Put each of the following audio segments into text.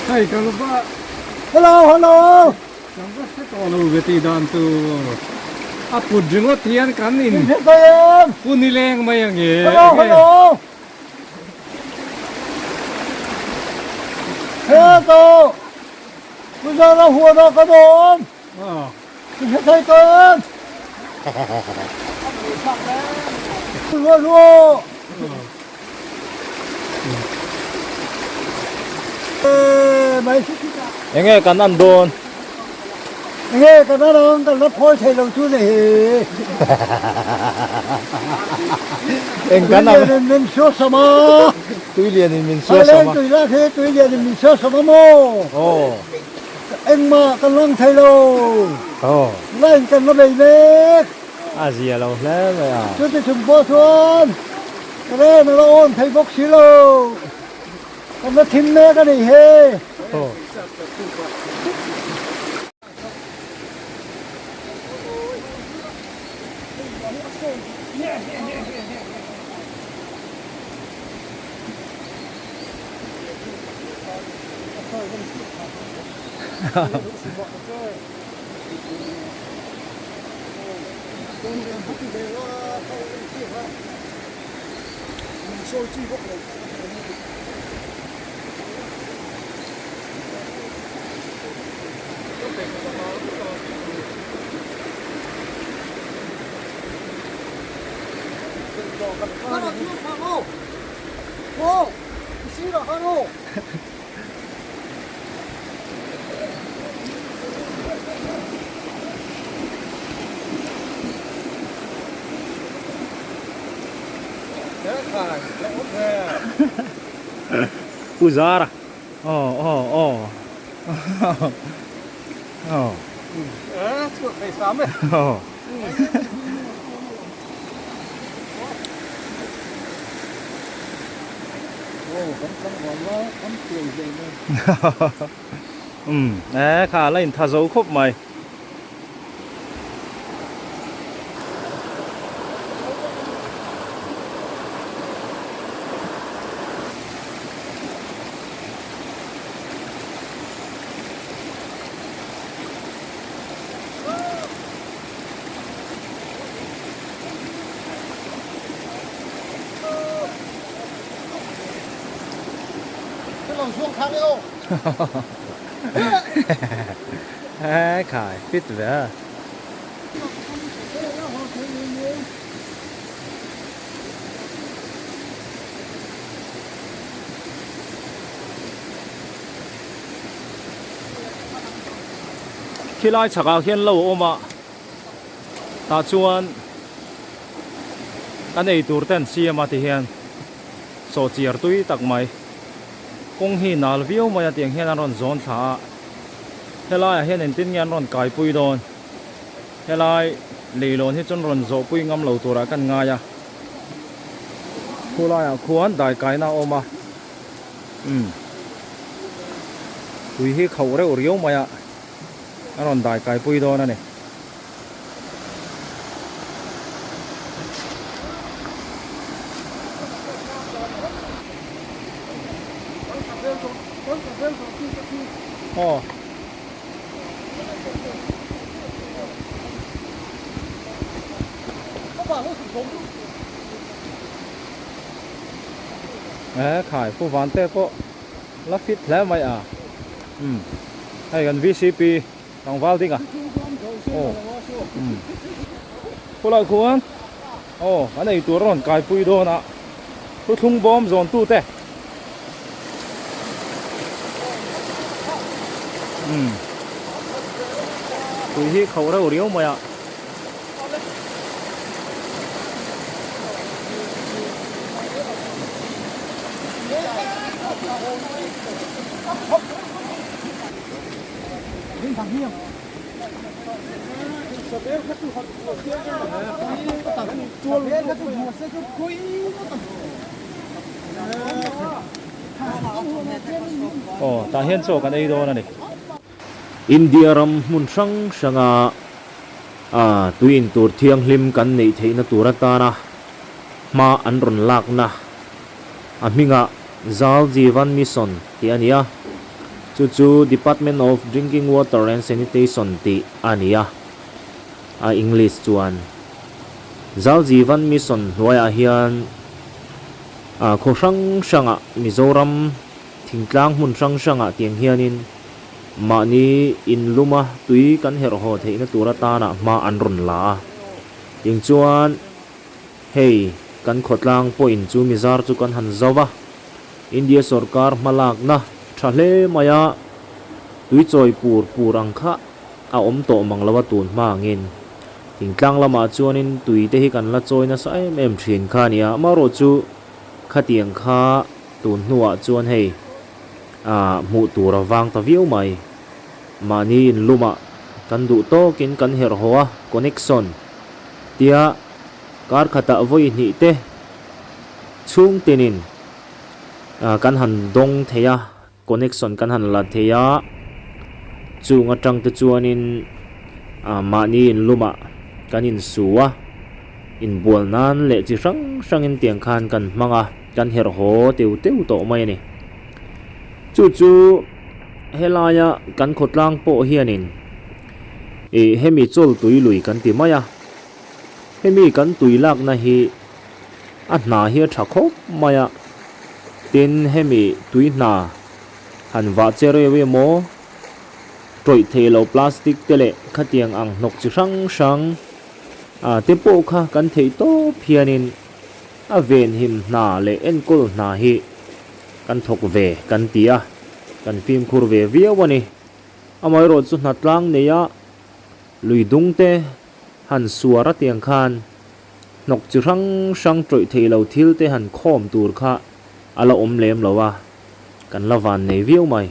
Hei ka lo va. Hello hello. Kan va hre tawh lo ve tih dan tur. A put ringawt hian kan in. Min hre thei em? Pu nileng mai ang e. Hello hello. He to. Pu Zara huan ah kan awm. Min hre thei tawh em? Ruah ruah. Enge kan an dawn? Enge kan an ang kan la phawi thei lo chu nei hi. Eng kan ang? Tuilian in min suo sam a. Tuilian in min suo sam a. Tui lak hi tuilian in min suo sam a maw? Aw. Engmah kan lang thei lo. Aw. Line kan la bei mek. A zia lo hle mai a. Chuti chung pawh chuan current a la on thei bawk si lo. Kan la thim mek a nih hi. Pu Zara aw aw aw aw aw Umm e kha la in tha zo khawp mai. He khai fit ve a. Khilai chhakah khian lo a awm a tah chuan kan ei tur te an siam a tihian sawhchiar tui tak mai kawng hi nal viau mai a tiang hian an rawn zawn thla a helaiah hian engtin nge an rawn kaipui dawn helai leilawn hi chuan rawn zawhpui ngam lo turah kan ngai a khulaiah khuan daikaina a awm a umm tui hi khauh reuh riau mai a a rawn daikaipui dawn a ni. Aw. E khai pu van te pawh la fit hle mai a umm hei kan VCP tlangval ding a aw umm khulai khuan aw an ei tur a rawn kaipui dawn a thuthlung bawm zawn tu te umm tui hi khauh reuh riau mai a. Aw tah hian chaw kan ei dawn a ni. India ram hmun hrang hranga tui in tur thianghlim kan neih theihna tur atana hma an rawn lakna a hmingah Jal Jeevan Mission tih a ni a. Chu chu Department of Drinking Water and Sanitation tih a ni a, a English chuan Jal Jeevan Mission hnuaiah hian ah khaw hrang hrangah Mizoram thingtlang hmun hrang hrangah tiang hianin mahni inluma tui kan herh haw theihna tur atana hma an rawn la a. Tiang chuan hei kan khawtlang pawhin chu mizar chu kan han zo va, India sorkar hmalakna tha hle mai a, tui chawi pur pur ang kha a awm tawh mang lo a tun hma angin. Thingtlang lamah chuanin tui te hi kan la chawi nasa em em thin kha a ni a, amaherawhchu khatiang kha tun hnuah chuan hei ah hmuh tur a vang ta viau mai. Mahni inlumah kan duh tawkin kan herh haw a, connection tia kar khatah vawi hnih te chhung tinin kan han dawng thei a, connection kan han la thei a, chung atang te chuanin mahni inlumah kan insu a, inbual nan leh chi hrang hrangin tiang khan kan hmang a, kan herh haw teu teu tawh mai a ni. Chu chu helaia kan khawtlang pawh hianin ih hemi chawl tui lui kan ti mai a, hemi kan tui lakna hi a hna hi a tha khawp mai a, tin hemi tui hna han vah che reu emaw tawih theih loh plastic te leh khatiang ang hnawk chi hrang hrang ah te pawh kha kan theih tawp hianin a venhim hna leh enkawl hna hi kan thawk ve kan ti a, kan fimkhur ve viau a ni. Amaherawhchu hna tlang neia lui dung te han suar a tiang khan hnawk chi hrang hrang tawih theih lo thil te han khawm tur kha a la awm lem lo a, kan la van nei viau mai.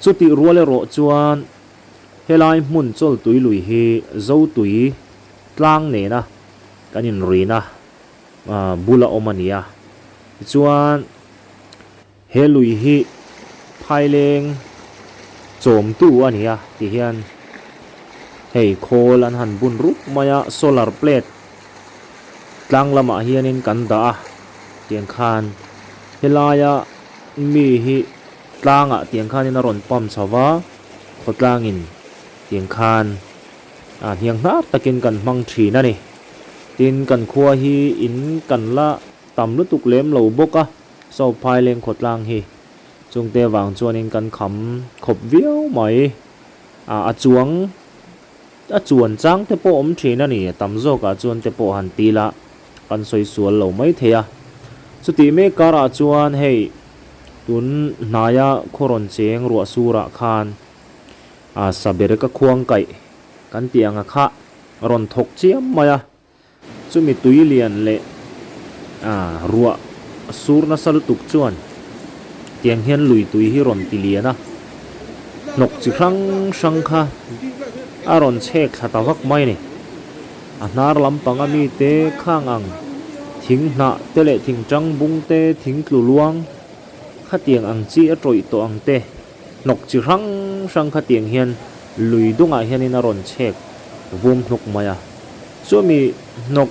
Chutih rual erawh chuan helai hmun chawltui lui hi Zotui tlang nena kan inrina bula awm a ni a. Tichuan he lui hi phaileng chawmtu a ni a ti hian hei khawl an han bun rup mai a, solar plate tlang lamah hianin kan dah a tiang khan helaia mi hi tlangah tiang khanin a rawn pump chho va, khawtlangin tiang khan a hniang hnar takin kan hmang thin a ni. Tin, kan khua hi in kan la tam lutuk lem lo bawk a, South Phaileng khawtlang hi chungte vang chuanin kan kham khawp viau mai. A a chuang a chuan chang te pawh awm thin a ni, a tam zawkah chuan te pawh han ti la kan sawi sual lo mai thei a. Chutih mek karah chuan hei tun hnaia khaw rawn cheng ruah surah khan a saber ka khuang kaih kan tih ang a kha rawn thawk chiam mai a, chumi tui lian leh a ruah sur nasa lutuk chuan tiang hian lui tui hi rawn ti lian a, hnawk chi hrang hrang kha a rawn chhek thla ta vak mai a ni. A hnar lampang a mite khang ang thing hnah te leh thing tang bung te, thing tlu luang khatiang ang chi a tawih tawh ang te. Hnawk chi hrang hrang khatiang hian lui dungah hianin a rawn chhek vum hnuk mai a. Chumi hnawk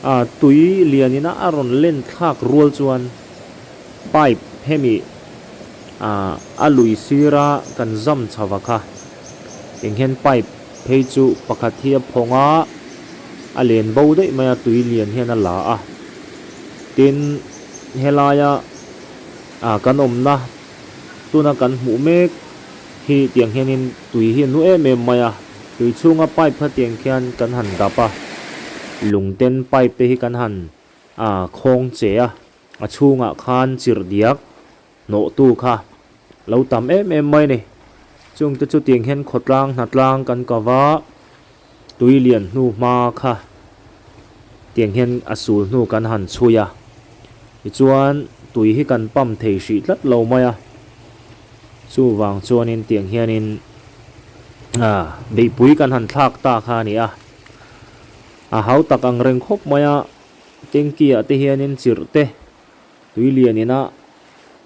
a tui lianina a rawn len thlak rual chuan pipe hemi a a lui sira kan zam chhava kha eng hian pipe phei chu pakhat hi a phawng a, a len bo daih mai a tui lian hian a la a. Tin, helaia a kan awmna Tuna kan hmuh mek hi tiang hianin tui hi a nu em em mai a, tui chhunga pipe kha tiang khian kan han dap a, lung ten pipe te hi kan han ah khawng che a, a chhungah khan chirh diak hnawh tu kha lo tam em em mai a ni. Chung te chu tiang hian khawtlang hnatlang kan kau a, tui lian hnu hma kha tiang hian a sul hnu kan han chhui a, tichuan tui hi kan pump thei hrih tlat lo mai a, chuvang chuanin tiang hianin ah beihpui kan han thlak ta kha a ni a, a hau tak ang reng khawp mai a, tanky ah te hianin chirh te tui lian ina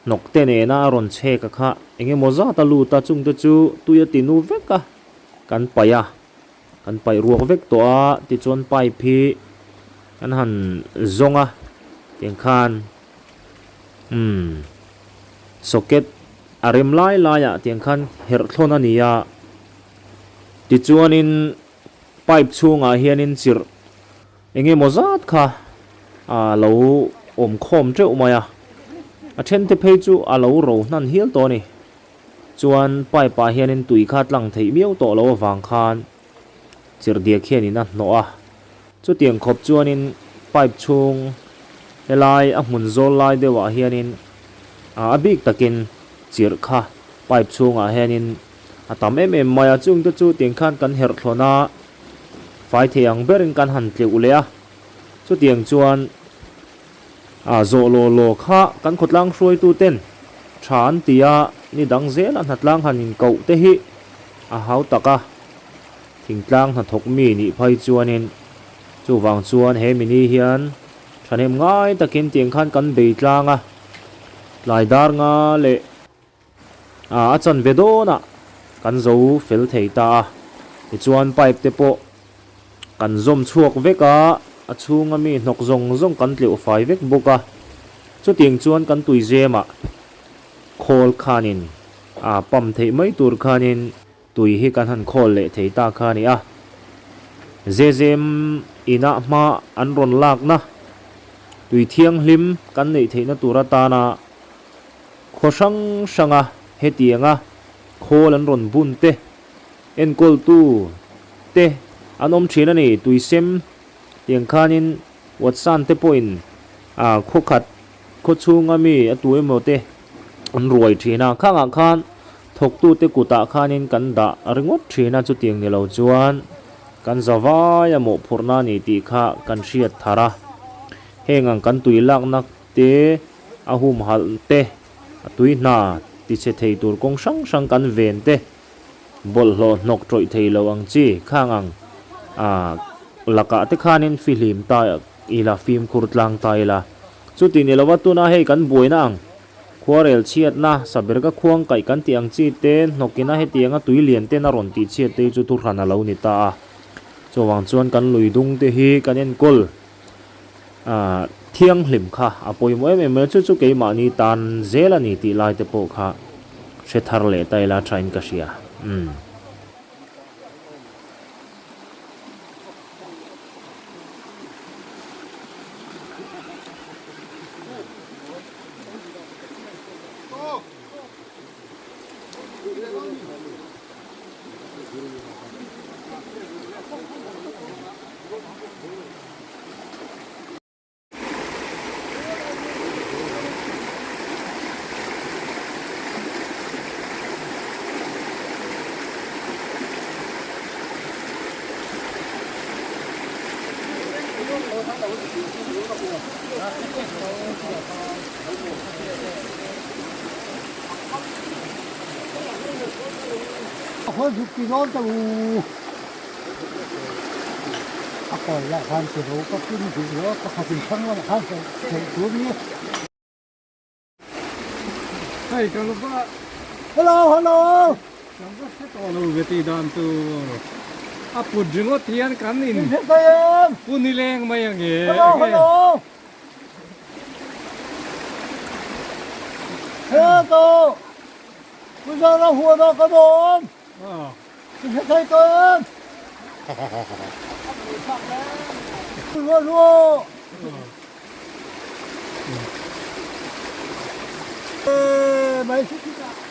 hnawk te nena a rawn chhek a kha eng emaw zat a lut a, chungte chu tui a ti nu vek a. Kan paih a, kan paih ruak vek tawh a, tichuan pipe hi kan han zawng a, tiang khan umm socket. a rem lai laiah tiang khan herh thlawn a ni a, tichuanin pipe chhungah hianin chirh eng emaw zat kha a lo awm khawm teuh mai a, a then te phei chu a lo ro hnan hial tawh a ni. Chuan pipe ah hianin tui kha tlang theih miau tawh loh avang khan chirh diak hianin a hnawh a, chutiang khawp chuanin pipe chhung helai a hmun zawl lai deuhah hianin a bik takin chirh kha pipe chhungah hianin a tam em em mai a, chungte chu tiang khan kan herh thlawn a, fai thei ang berin kan han tleuh leh a, chutiang chuan a zawh law law kha kan khawtlang hruaituten tha an ti a, ni dang zela hnatlang han inkoh te hi a hau tak a, thingtlang hnathawk mi nih phei chuanin chuvang chuan he mini hian thahnem ngai takin tiang khan kan bei tlang a, tlai dar nga leh a chanve dawnah kan zo fel thei ta a, tichuan pipe te pawh kan zawm chhuak vek a, a chhunga mi hnawk zawng zawng kan tleuh fai vek bawk a, chutiang chuan kan tuizemah khawl khanin a pump theih mai tur khanin tui hi kan han khawl leh thei ta kha a ni a, Zezem inah hma an rawn lakna tui thianghlim kan neih theihna tur atana Khaw hrang hranga hetianga khawl an rawn bun te, enkawltu te an awm thin a ni. Tuisem tiang khanin Watsan te pawhin khaw khat khaw chhunga mi a tu emaw te an ruai thin a. Khangah khan thawktute kutah khanin kan dah ringawt thin a, chutiang ni lo chuan kan zavai a mawhphurhna a ni tih kha kan hriat thar a. Heng ang kan tui lakna te, a humhalh te, a tui hna tichhe thei tur kawng hrang hrang kan ven te, bawlhhlawh hnawk tawih thei lo ang chi khang ang a lakah te khanin fihlim ta ila, fimkhur tlang ta ila. Chuti ni lova tuna hei kan buaina ang, khuarel chhiatna, saberga khuang kaih kan tih ang chi te, hnawkina hetianga tui lian ten a rawn tih chhiat te hi chu thuhran a lo ni ta a. Chuvang chuan kan lui dung te hi kan enkawl. Ahh thianghlim kha a pawimawh em em mai a, chu chu keimahni tan zel a ni tih lai te pawh kha hre thar leh ta ila thain ka hria. Umm. A kawi lah khan ti ro ka pin duh lo a, pakhat in thlang lamah khan hrelh tur a ni. Hei ka lo va. Hello hello. Kan va hre tawh lo ve tih dan tur a put ringawt hian kan in pu nileng mai ang e. Hello hello. Hello. Pu Zara huan ah kan awm. I hre thei tawh em? Ruah ruah.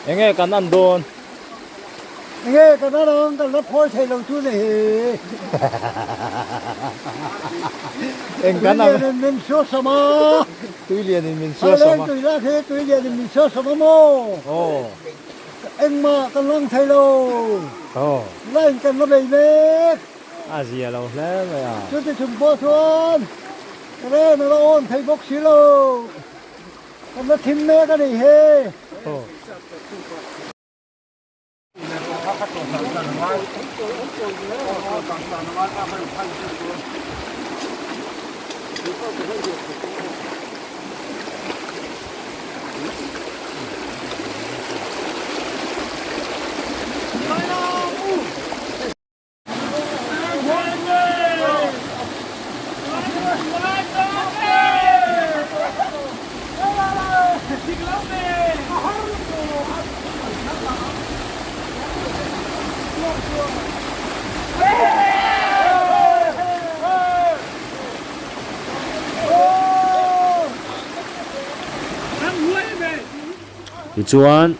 Enge kan an dawn? Enge kan an ang kan la phawi thei lo chu nei hi. Eng kan ang? Tuilian in min suah sam a. Tuilian in min suah sam a. Tui lak hi tuilian in min suah sam a maw? Aw. Engmah kan lang thei lo. Line kan la bei mek. A zia lo hle mai a. Chuti chung pawh chuan current a la on thei bawk si lo. Kan la thim mek a nih hi. Tichuan,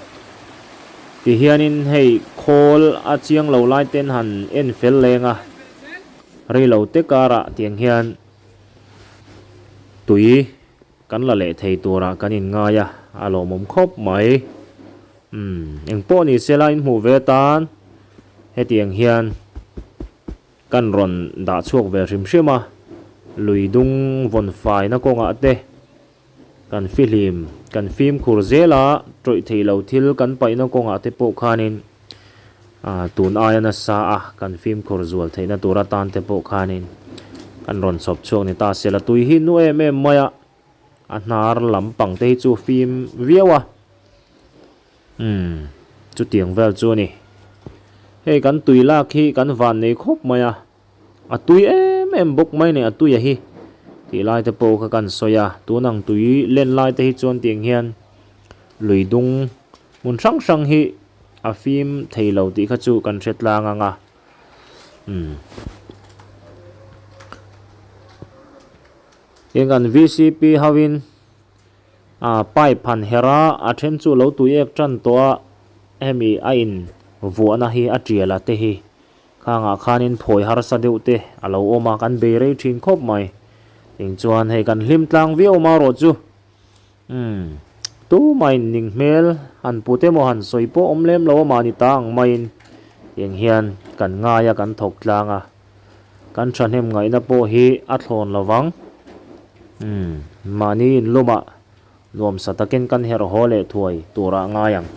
tihianin hei khawl a chiang lo lai ten han en fel leng a, rei lo te karah tiang hian tui kan la leh thei turah kan inngai a, a lawmawm khawp mai. Umm, engpawh ni sela in hmuh ve atan hetiang hian kan rawn dah chhuak ve hrim hrim a, lui dung vawn faina kawngah te kan fihlim, kan fimkhur zel a, tawih theih lo thil kan paihna kawngah te pawh khanin ah tun aia nasa a kan fimkhur zual theihna tur atan te pawh khanin kan rawn chhawp chhuak ni ta sela tui hi nu em em mai a. A hnar lampang te hi chu fim viau a, umm chutiang vel chu a ni. Hei kan tui lak hi kan van nei khawp mai a, a tui em em bawk mai nei a tuia hi tih lai te pawh kha kan sawi a, tun ang tui len lai te hi chuan tiang hian lui dung hmun hrang hrang hi a fim thei lo tih kha chu kan hre tlang ang a, umm. Heng kan vcp hoin ah pipe han herh a, a then chu lo tui ek tan tawh a, hemi a in vuahna hi a tial a te hi khangah khanin phawi harsa deuh te a lo awm a, kan bei rei thin khawp mai. Eng chuan hei kan hlim tlang viau awm a rawh chu umm tumahin ning hmel han put emaw han sawi pawh awm lem lo a mahni ta ang maiin tiang hian kan ngai a kan thawk tlang a. Kan thahnem ngaihna pawh hi a thlawn lo vang. Umm, mahni inlumah nuamsa takin kan herh haw leh thuai turah ngai ang.